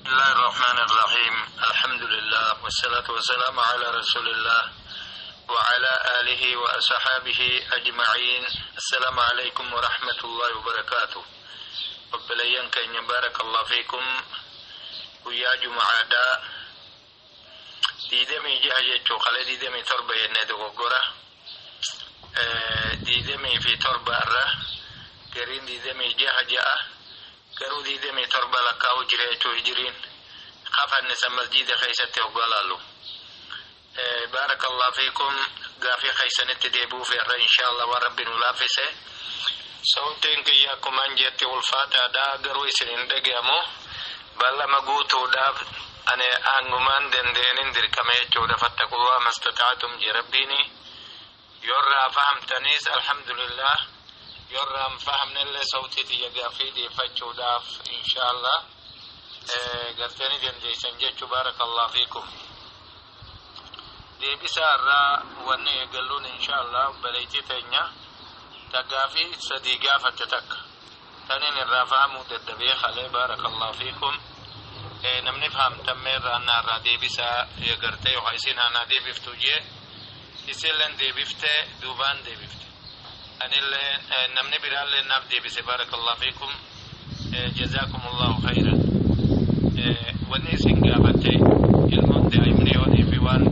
الله الرحمن الرحيم، الحمد لله والصلاة والسلام على رسول الله وعلى آله وأصحابه أجمعين. السلام عليكم ورحمة الله وبركاته. Obboleeyyan keenya، بارك الله فيكم. Guyyaa Jumaadhaa 26 jechuu, kalee 27 jennee dogoggora, 27 irra gariin 26 ja'a, garuu 27 lakkaa'u jira jechuu. Hijiriin kafanne san masjida keessatti hoggaa laallu. بارك الله فيكم. Gaafii keeysanitti deebi'uuf irra إن شاء الله waan Rabbi nu laaffise. Sawtiin kiyya akkumaan jetti ulfaataadha, garuu isin hin dhagayamu. Ballama guutuudhaaf ani hangumaan dandeenin dirqame jechuudha. فاتقوا الله ما استطعتم je Rabbiini. Yorraa fahamtaniis alhamdulillah, yorraa hin fahamnellee sawtii tiyya gaafii deeffachuudhaaf إن شاء الله garteeni dandeeysan jechuu. بارك الله فيكم. Deebisaa irraa wanni eegalluun إن شاء الله obboleettii teenya ta gaafii sadii gaafatte takka tanin irraa fahamuu daddabee kalee. بارك الله فيكم. Namni fahamtamme irraa irraa deebisaa gartee yookaan isin aanaa deebiftu jee, isilleen deebifte, duubaan deebifte, anillee namni biraallee naaf deebise. بارك الله فيكم، جزاكم الله خيرا. Wanni isin gaafatte, ilmoon daa'imni yoo fi waan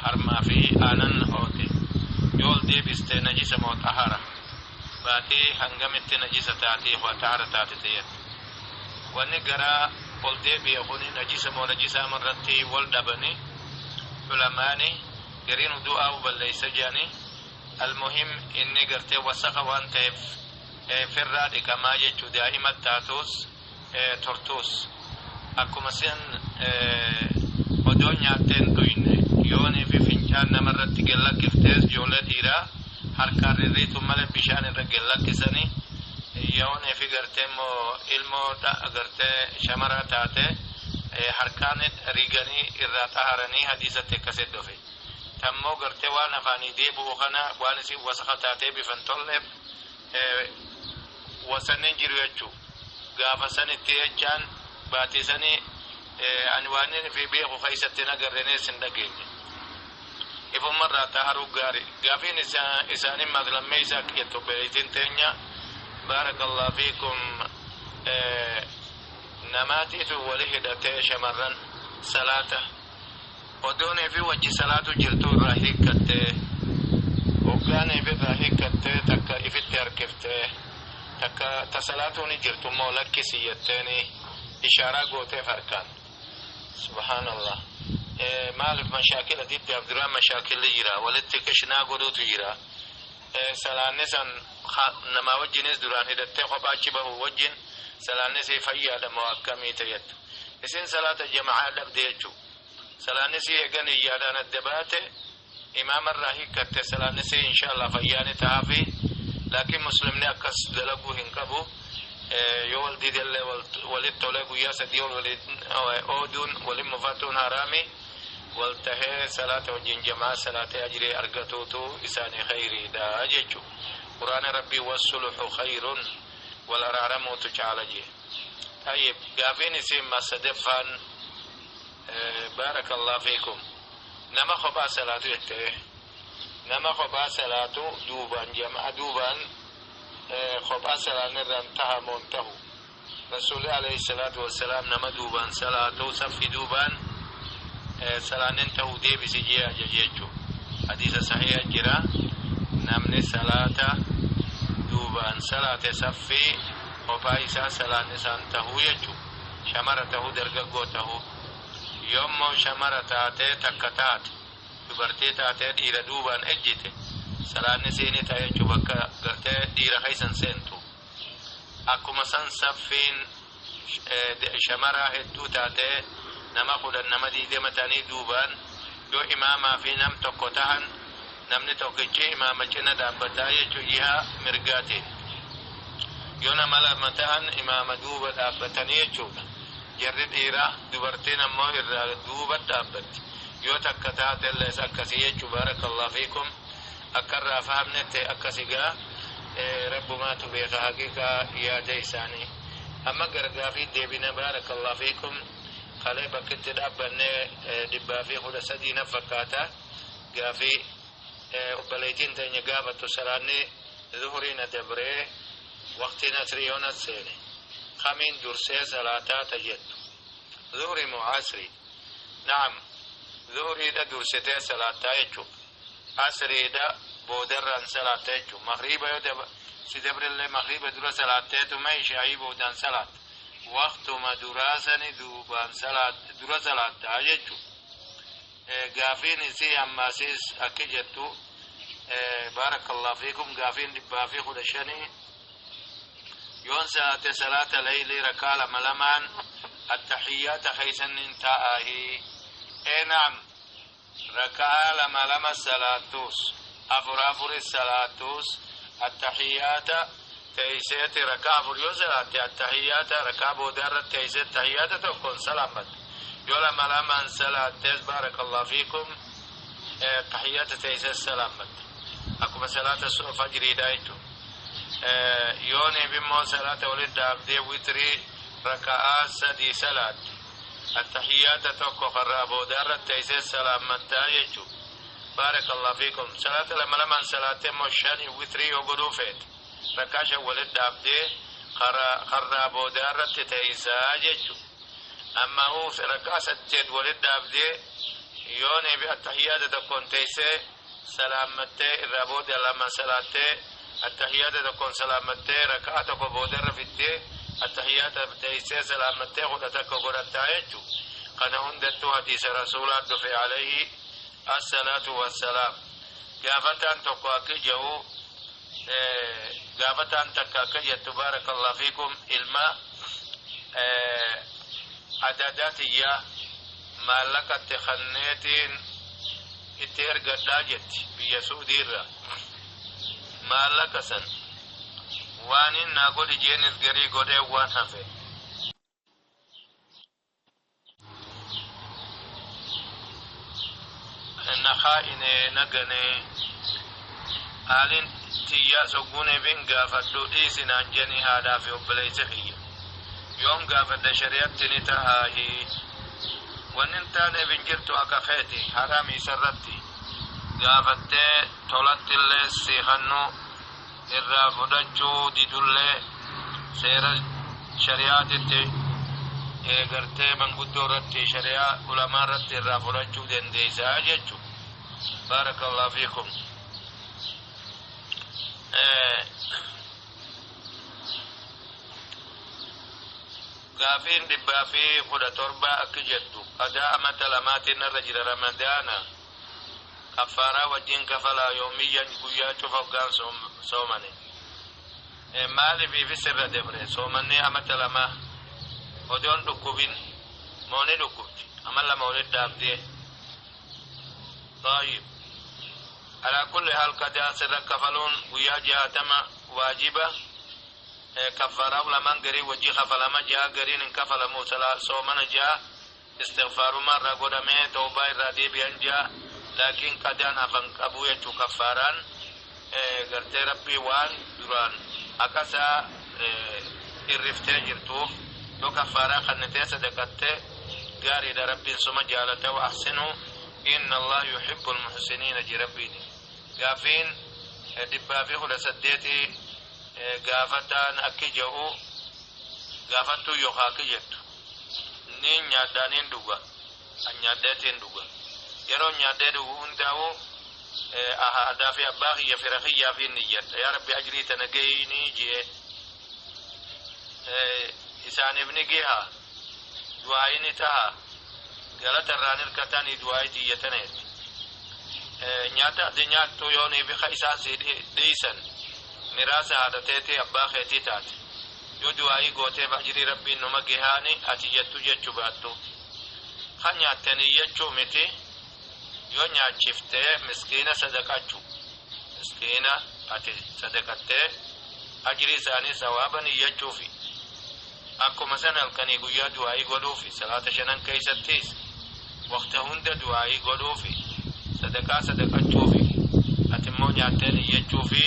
harmaa fi aanan hoote yoo ol deebiste najisa moo xahara, baatii hangamitti najisa taatee waa xahara taate ta'etti, wanni garaa ol deebi'e kuni najisa moo najisaa irratti wal dhabani culamaani. Gariin du'aa balleeysa jedhani. المهم inni gartee wasaka waan ta'eef firraa dhiqamaa jechuu, daa'ima taatus turtuus. Akkuma sen odoo nyaatteen dhuyne yoonii fi fincaan namarratti gallakkiftees, ijoollee dhiiraa harkaan rirriitu malee bishaan irra gallakkisanii. Yoonii fi gartee immoo ilmoo gartee shamaraa taate harkaan riganii irraa xaharanii, hadiisatti akkasit dhufe. Tammoo gartee waan afaanii deebi'u kana waan isin wasaka taatee bifan tolleef wasanni jiru jechuu. Gaafa sanitti jechaan baatii sanii ani waan inni fi beeku keessatti hin agarrenis hin dhageenye. Ifumarraa xaharuu gaari. Gaafiin isaanii maglammee isaa jettu beeytiin teenya، بارك الله فيكم، namaatiif wali hidhatee shamarran salaata odoonii fi wajji salaatu jirtu irraa hiikkattee, hoggaanii fi irraa hiikkattee, takka ifitti harkiftee, takka ta salaatuun jirtu immoo lakkisi jetteeni ishaaraa gooteef harkaan. سبحان الله. Maaliif mashaakila diddaaf duraan mashaakilli jira, walitti qishnaa godhuutu jira. Salaanni san namaa wajjinis duraan hidhattee kophaa achi bahu wajjin salaanni sii fayyaadha moo akkamii ta'ettu? Isin salaata jama'aa dhabde jechuu. Salaanni sii eegan iyyaadhaan adda baate, imaamarraa hiikkatte, salaanni sii إن شاء الله fayyaani tahaafi. Laakiin muslimni akkas dalaguu hin qabu. Yoo wal didellee walitti tolee guyyaa 3 ol waliin ooduun, walin mufatuun haraami. Wal tahee salaata wajjin jamaa salaatee ajrii argatuutu isaanii khayriidha jechu. Quraana Rabbii "والصلح خير", wal araaramuutu caala jee. طيب, gaafiin isin masadeffaan، بارك الله فيكم، nama kophaa salaatu jettee, nama kophaa salaatu duubaan jama'a duubaan kophaa salaan irraan tahamoon tahu. Rasuulli عليه الصلاة والسلام nama duubaan salaatu, saffi duubaan salaanin ta'uu deebisi jee ajaje jechuu. Hadiisa sahiha jira. Namni salaata duubaan salaate saffii kophaa isaa salaan isaan tahuu jechuu, shamara tahuu, dargaggoo tahuu. Yoommoo shamara taatee, takka taate, dubartii taatee dhiira duubaan ejjite, salaanni siini ta'a jechuu, bakka gartee dhiira keeysan seentu. Akkuma san saffiin shamaraa hedduu taatee, nama 10, nama 20 ta'anii duubaan yoo imaamaa fi nam tokko tahan, namni tokkichi imaama cina dhaabbataa jechuu jihaa mirgaatiin. Yoo nama lama ta'an imaama duuba dhaabbatanii jechuudha jarri dhiiraa, dubartiin ammoo irraa duuba dhaabbatti. Yoo takka taatellees akkasii jechuu. بارك الله فيكم. Akkarraa fahamnette akkasigaa, Rabbumaatu beeka haqiiqaa yaada isaanii. Amma gargaafii deebina. بارك الله فيكم. Kalee bakkitti dhaabbannee 113 na fakkaata. Gaafii obboleettiin teenya gaafattu, salaanni zuhurii na dabree waqtiin asrii yoona seene, kamiin dursee salaataa ta jettu, zuhurii moo asrii? Na'am, zuhuriidha dursitee salaataa jechuu, asriidha boodarraan salaatta jechuu. Magriiba yoo si dabrillee magriiba dura salaatteetuma ishaayii boodaan salaatta. Waqtuma duraa sani duubaan dura salaattaa jechuu. Gaafiin isii ammaasiis akki jettu, baarakallahu fiikum, gaafiin 115: yoon salaate salaata laylii rakaa lama lamaan, attaxiyyaata keeysannin taa'aahi? Ee, na'am, rakaa lama lama salaattuus, afur afuris salaattuus, attaxiyyaata teeyseeti. Rakaa afur yoo salaatte, attaxiyyaata rakaa boodaa irratti teeysee attaxiyyaata tokkoon salaammatte. Yoo lama lamaan salaattees, baarakallahu fiikum, taxiyyaata teeysee salaammatte, akkuma salaata fajriidha jechuudha. Yooniif immoo salaata walit dhaabdee witrii raka'aa sadii salaatte, attaxiyyaata tokko karraa boodaa irratti teeysee salaammattaa jechuudha. Baarakallahu fiikum, salaata lama lamaan salaattee immoo shani witrii yoo godhuu feete, rakkaa shan walit dhaabdee karraa boodaa irratti teeysaa jechuudha. Amma huu rakkaa saddeet walit dhaabdee, yooniif attaxiyyaata tokkoon teeysee salaammattee, irraa booda lama salaattee, attaxiyyaata tokkoon salaammattee, rakkaa tokko boodarra fittee, attaxiyyaata teeysee salaammattee, 11 godhattaa jechuu. Kana hundattuu hadiisa rasuulaa dhufe, alayhi assalaatu wassalaam. Gaafataan tokko akka jedhu, gaafataan takka akka jettu, baarakallahu fiikum, ilma adadaatiyyaa maallaqatti kanneetiin itti ergadhaa jetti biyya Suudiirra. Maallaqa san waan innaa godhi jeenis garii godhee waan hafe na kaa'ine na ganee. Haalin tiyyaa sogguuneefin gaafadhu dhiisinaan jeni haadhaa fi obboleessa kiyya. Yoon gaafadhe shari'atti ni tahaahi? Wanni hin taaneef hin jirtu. Akka keeti haraami isarratti gaafattee tolatti illee siikannu irraa fudhachuu didullee, seera shari'aatitti eegartee manguddoo irratti, shari'aa ulamaa irratti irraa fudhachuu dandeessaa jechu. Baarakallahu fiikum. Gaafiin 117 akki jettu: qadaa amata lamaatiin irra jira Ramadaana, kaffaaraa wajjin kafalaa yoomiyyan guyyaa cufa hoggaan soomane? Maaliif ifis irra dabre soomannee amata lama odoon dhukkubin mooni dhukkubdi ama lama walit dhaabdee? طيب، على كل حال qadaa sirra kafaluun guyyaa 60 waajiba. Kaffaaraa ulamaan garii wajji kafalama ja'a, gariin hin kafalamu. Soomana ja'a istighfaarumaa irraa godhamee tawbaa irraa deebi'an ja'a, laakiin qadaan hafan qabu jechuu. Kaffaaraan gartee Rabbii waan duraan akkasaa irriftee jirtuuf, yoo kaffaaraa kannitee sadaqattee gaariidha. Rabbiin suma jaalata. Wa ahsinuu inna Allah yuhibbu almuhsiniina ji Rabbiini. Gaafiin 118, gaafataan akki jedhu, gaafattuu yookaan akki jettu: niin nyaadhaa, niin dhuga, an nyaadheetiin dhuga. Yeroo nyaadhee dhugu hundaa'u haadhaa fi abbaa kiyya, fira kiyyaa fi niyyadha, yaa Rabbi ajrii tana gahii jee isaaniif ni geha, du'aayi ni taha, galata irraan hirkatanii du'aayi tiyyataneeti. Nyaata ati nyaattu yoonii fi isaan si dhiisan miraasa haadhateeti abbaa keetii taate, yoo du'aayii gooteef ajrii Rabbiin numa gehaani ati jettu jechu baattu kan nyaattanii jechuu miti. Yoo nyaachiftee miskiina sadaqachu, miskiina ati sadaqattee ajrii isaanii sawaaban iyyachuufi, akkuma san halkanii guyyaa du'aayii godhuufi, salaata shanan keeysattis waqta hunda du'aayii godhuufi, sadaqaa sadaqachuufi, ati immoo nyaatteen iyyachuufi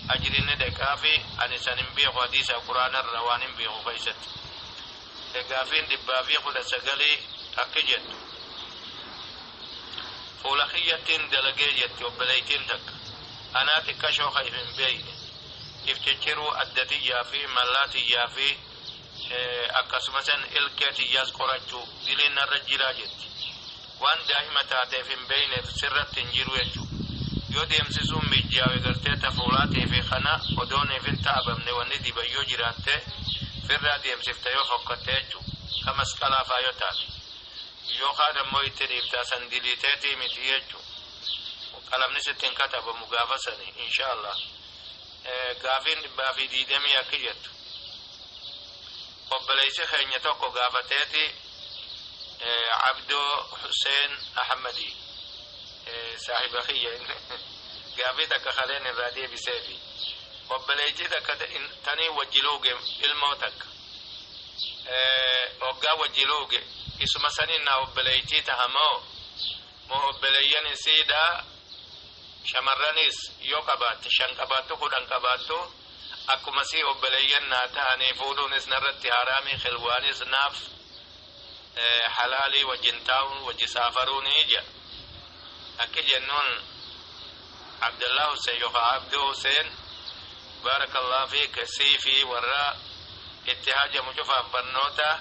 ajriin ni dhaqaafi. Ani san hin beeku, hadiisa quraanarra waan hin beeku keeysatti. Gaafiin 119 akki jettu: fuula kiyyattiin dalagee jetti obboleeytiin takka. Anaa xiqqashoo ka if hin beeyne, if cicciruu addatiyyaa fi mallaatiyyaa fi akkasumasan ilkee tiyyaas qorachuu diliin narra jiraa jetti. Waan daa'ima taateef hin beeyneef sirratti hin jiru jechuu. Yoo deemsisuun mijjaawe, gartee ta fuulaatii fi kana odooniif hin ta'abamne, wanni dibayyoo jiraatte firraa deemsifta yoo fokkatte jechuu, ka masqalaa faa yoo taate, yookaan ammoo itti dhiiftaa san diliiteetii miti jechuu. Qalamni sitti hin katabamu gaafa sani, insha Allah. Gaafiin 120 akki jettu: obboleessi keenya tokko gaafateeti, Abdoo Hussein Ahmadi, saahiba kiyya, gaafii takka kaleen irraa deebiseefi. Obboleettii takka tanii wajji luuge, ilmoo takka hoggaa wajji luuge, isuma saniin naa obboleettii tahamoo moo obboleeyyan isiidha? Shamarranis yoo qabaatte, shan qabaattu, 10 qabaattu, akkuma sii obboleeyyan naa tahanii fuudhuunis narratti haraamii, khilwaanis naaf halaalii, wajjin taa'uun wajji saafaruuni jedha. Akki jennuun, Abdullah Hussein yookaan Abduu Hussein, baarakallahu fiik, sii fi warra itti hajamu cufaaf barnoota.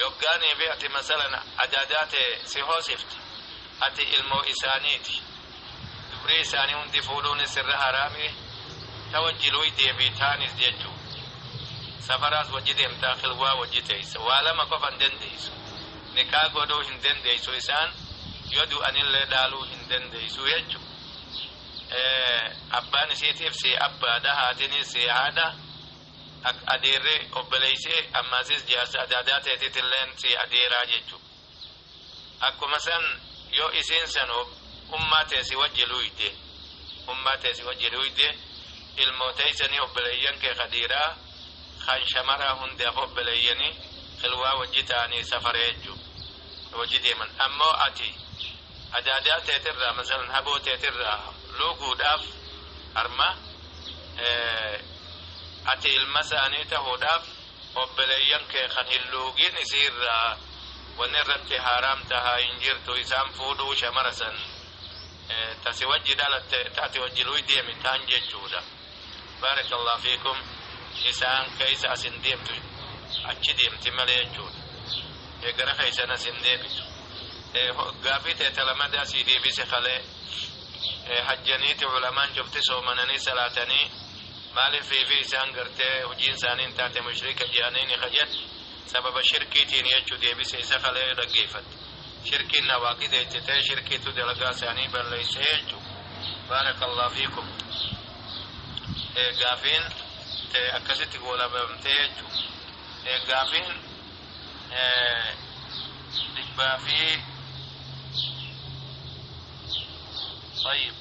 Yoggaanii fi ati masalan adaadaate si hoosifte, ati ilmoo isaaniiti. Dubrii isaanii hundi fuudhuunis sirra haraami, ta wajji luydee fi taanis jechuu. Safaraas wajji deemtaa, khilwaa wajji teeysa. Waa lama qofa hin dandeeysu: nikaa godhuu hin dandeeysu, isaan yoo du'anillee dhaaluu hin dandeeysu jechu. Abbaan isiitiif si abbaadha, haatinis si haadha, adeerri obboleeysee ammaasis jaarsa adaadaa teetitilleen si adeeraa jechu. Akkuma san yoo isiin san ummaa teesi wajji luyde, ummaa teesi wajji luyde, ilmooteeysanii obboleeyyan kee kadiiraa kan shamaraa hundaaf obboleeyyanii khilwaa wajji ta'anii safaree jechuu, wajji deeman. Ammoo ati adaadaa teetirraa, masalan haboo teetirraa luuguudhaaf harma, ati ilma isaanii tahuudhaaf obboleeyyan kee kan hin luugin isiirraa wanni irratti haaraam tahaa hin jirtu. Isaan fuudhuu shamara san tasi wajji dhalatte, taati wajji luy deemi taan jechuudha. Baarakallahu fiikum. Isaan keeysa asin deemtu, achi deemti malee jechuudha, gara keeysan asin deebitu. Gaafii teete lamadaa sii deebise kalee. Hajjaniiti ulamaan cufti soomananii salaatanii, maaliif fi isaan gartee hojiin isaanii hin taate mushrika jedhanii kajet? Sababa shirkiitiin jechuu deebise isa kalee dhaggeeffatte. Shirkiin nawaaqida itti ta'e, shirkiitu dalagaa isaanii balleeyse jechuu. Baarakallahu fiikum. Gaafiin ta'e akkasitti goolabamtee jechuu. Gaafiin dhibbaa fi طيب,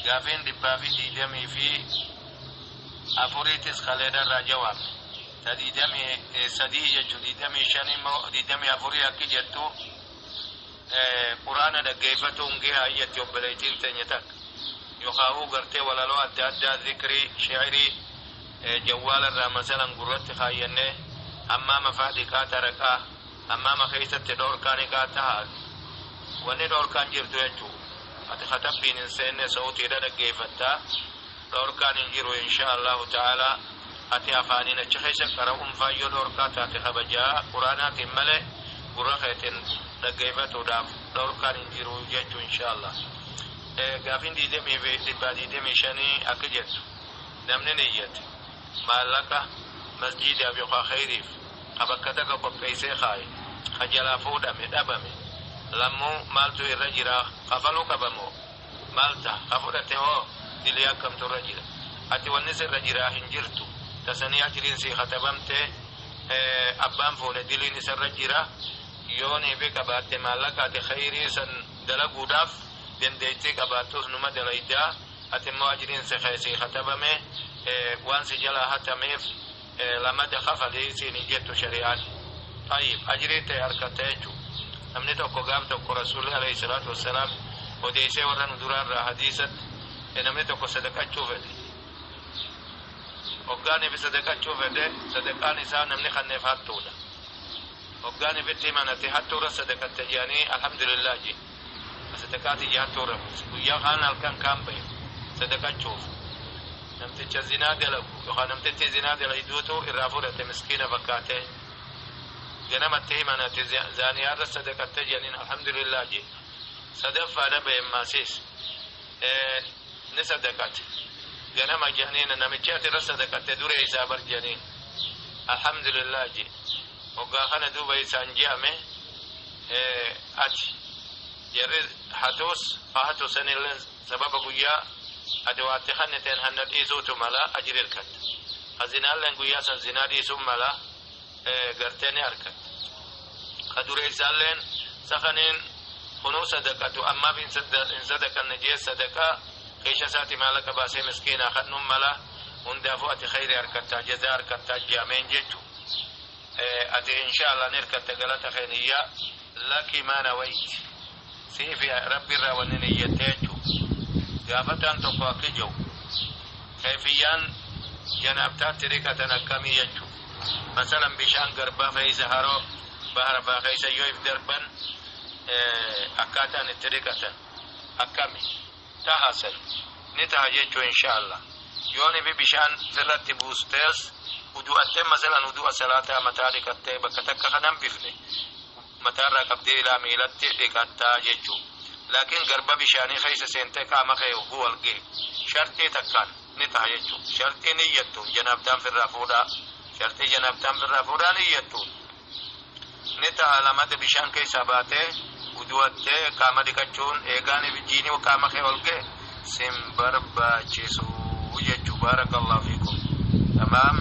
gaafiin 124tiis kaleedha irraa jawaabne. Ta 23 jechuu, 25 immoo, 24 akki jettu: quraana dhaggeeffatuun gahaa jetti obboleettiin teenya takka, yookaan gartee walaloo adda addaa, zikrii, shi'irii jawwaala irraa masalan gurratti kaayyannee hammaama faa dhiqaa taraqaa, hammaama keessatti dhoorkaa niqaa tahaa? Wanni dhoorkaan jirtu jechuu. Ati katabbiin hin seenne, sa'utiidha dhaggeeffattaa, dhoorkaan hin jiru, insha Allahu ta'ala. Ati afaaniin achi keessa qara'uun faayyoo dhoorkaa taate, kabajaa quraanaatiin malee gurra keetiin dhaggeeffatuudhaaf dhoorkaan hin jiru jechuu, insha Allah. Gaafiin diidamii fi 125 akka jettu: namni niyyate maallaqa masjiidaaf yookaan khayriif ka bakka takka qopheessee kaaye ka jalaa fuudhame, dhabame, lammuu maaltu irra jira? Kafaluu qabamoo maal ta'a? Ka fudhate hoo dilii akkamtu irra jira? Ati wanni sirra jiraa hin jirtu. Tasanii ajriin sii katabamte. Abbaan fuudhe diliin isarra jira. Yoonii fi qabaatte maallaqa ati khayrii san dalaguudhaaf dandeettii qabaattus numa dalaydaa, ati immoo ajriin sii katabame. Waan si jalaa hatameef lamada kafalii siin hin jettu shari'aan. طيب, ajrii ta'e harkatte jechuu. Namni tokko gaaf tokko Rasuulli alayhi salaatu wassalaam odeysee warra nu duraarraa hadiisatti, namni tokko sadaqachuu fedhe. Hoggaa sadaqachuu fedhe, Hoggaaniif sadaqachuu fedhe, sadaqaan isaa namni kanneef hattuudha. Hoggaaniif itti himanate, hattuurra sadaqatte jedhanii, alhamdulillah je, sadaqaati je hattuurra buuse. Guyyaa kaan halkan kaan bahe sadaqachuuf, namticha zinaa dalagu yookaan namtichi zinaa dalayduutu irraa fudhate, miskiina fakkaate. Ganamatti himanate, zaaniyaarra sadaqatte jedhaniin, alhamdulillah je. Sadaffaadha bahe maasiis ni sadaqate. Ganama jedhaniin, namichi ati irra sadaqatte duree isaa bar jedhaniin, alhamdulillah je. Hoggaa kana duuba isaan je'ame, ati jarri hatuus hatu sanilleen sababa guyyaa ati waatti kanniteen hanna dhiisuutu mala, ajri hirkatta. Hazinaalleen guyyaa san zinaa dhiisuun mala, gartee ni harkatta. Ka dureessaalleen sakaniin kunuu sadaqatu ammaaf hin sadaqanne jee, sadaqaa keesha isaati maallaqa baasee miskiinaa kannuun mala. Hundaafuu ati khayri harkattaa, jazaa harkattaa je'ameen jechu. Ati insha Allah ni hirkatta, galata keeniyyaa laki maa nawayti, siifi rabbi irraa wanni niyyatte jechu. Gaafataan tokko akki jiru, kayfiyyaan janaabtaatti dhiqatan akkamii jechu? Masalan bishaan garbaa keessa, haroo bahara faa keessa yoo if darban, akkaataan itti dhiqatan akkami taha? San ni taha jechuu insha Allah. Yoon ifi bishaan sirratti buustees udu'attee, masalan udu'a salaataa mataa dhiqattee, bakka takka kanan bifne mataarraa qabdee ilaa miilatti dhiqattaa jechuu. Laakiin garba bishaanii keessa seentee qaama kee hogguu wal gahe, sharxii takkaan ni taha jechuu. Sharxii niyyattu janaabtaan firraa fuudhaa, sharxii janaabtaan firraa fuudhaa niyyattu ni taha. Lamata bishaan keessaa baatee udu'attee qaama dhiqachuun, eegaan jiini qaama kee ol gahe, sin barbaachisu jechuu. Baarakallahu fiikum. Tamaam.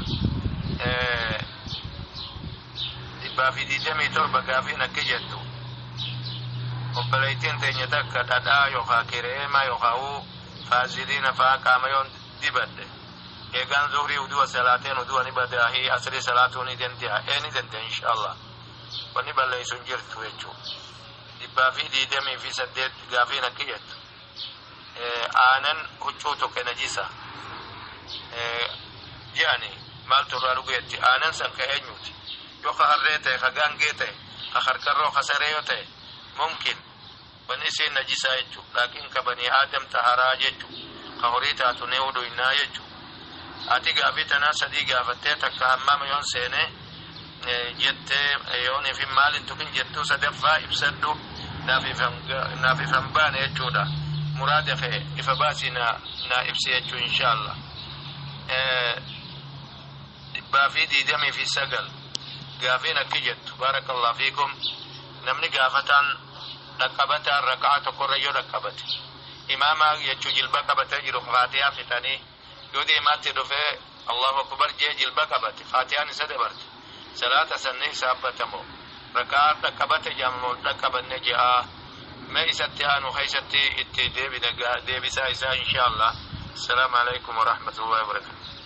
127 gaafiin akki jettu, obboleettiin teenya takka dhadhaa yookaan kireema yookaan faaziliina faa qaama yoon dibadhe, eegaan zuhrii udu'a salaateen udu'a ni badaahii, asrii salaatuu ni danda'a? Ee, ni danda'a insha Allah, wanni balleessu hin jirtu jechuu. 128 gaafiin akki jettu, aanan huccuu tokko najisa je'ani, maaltu irraa dhugeetti? Aanan san ka eenyuti? Yoo ka harree ta'e, ka gaangee ta'e, ka karkarroo, ka saree yoo ta'e, mumkin wanni isiin najisaa jechu. Laakiin ka banii aadam taharaa jechu, ka horii taatu ni udhuynaa jechu. Ati gaafii tanaa sadii gaafattee, takka hammaama yoon seene jettee, yoon ifin maalin tuqin jettuu, sadaffaa ibsadhu, naaf ifan baane jechuudha. Muraada kee ifa baasii naa ibsi jechuu insha Allah. 129 gaafiin akki jettu, baarakallahu fiikum, namni gaafataan dhaqqabataan raka'a tokkorra yoo dhaqqabate, imaamaa jechuu, jilba qabatee jiru, faatihaa fixanii yoo deemaatti dhufee allahu akbar jee jilba qabate, faatiyaan isa dabarte, salaata sanni hisaabbatamoo rakaa dhaqqabate jaamamoo dhaqqabanne je'aa? Mee isatti aanu keessatti itti deebina deebisaa isaa insha Allah. Assalaamu alaikum warahmatullahi wabarakatuh.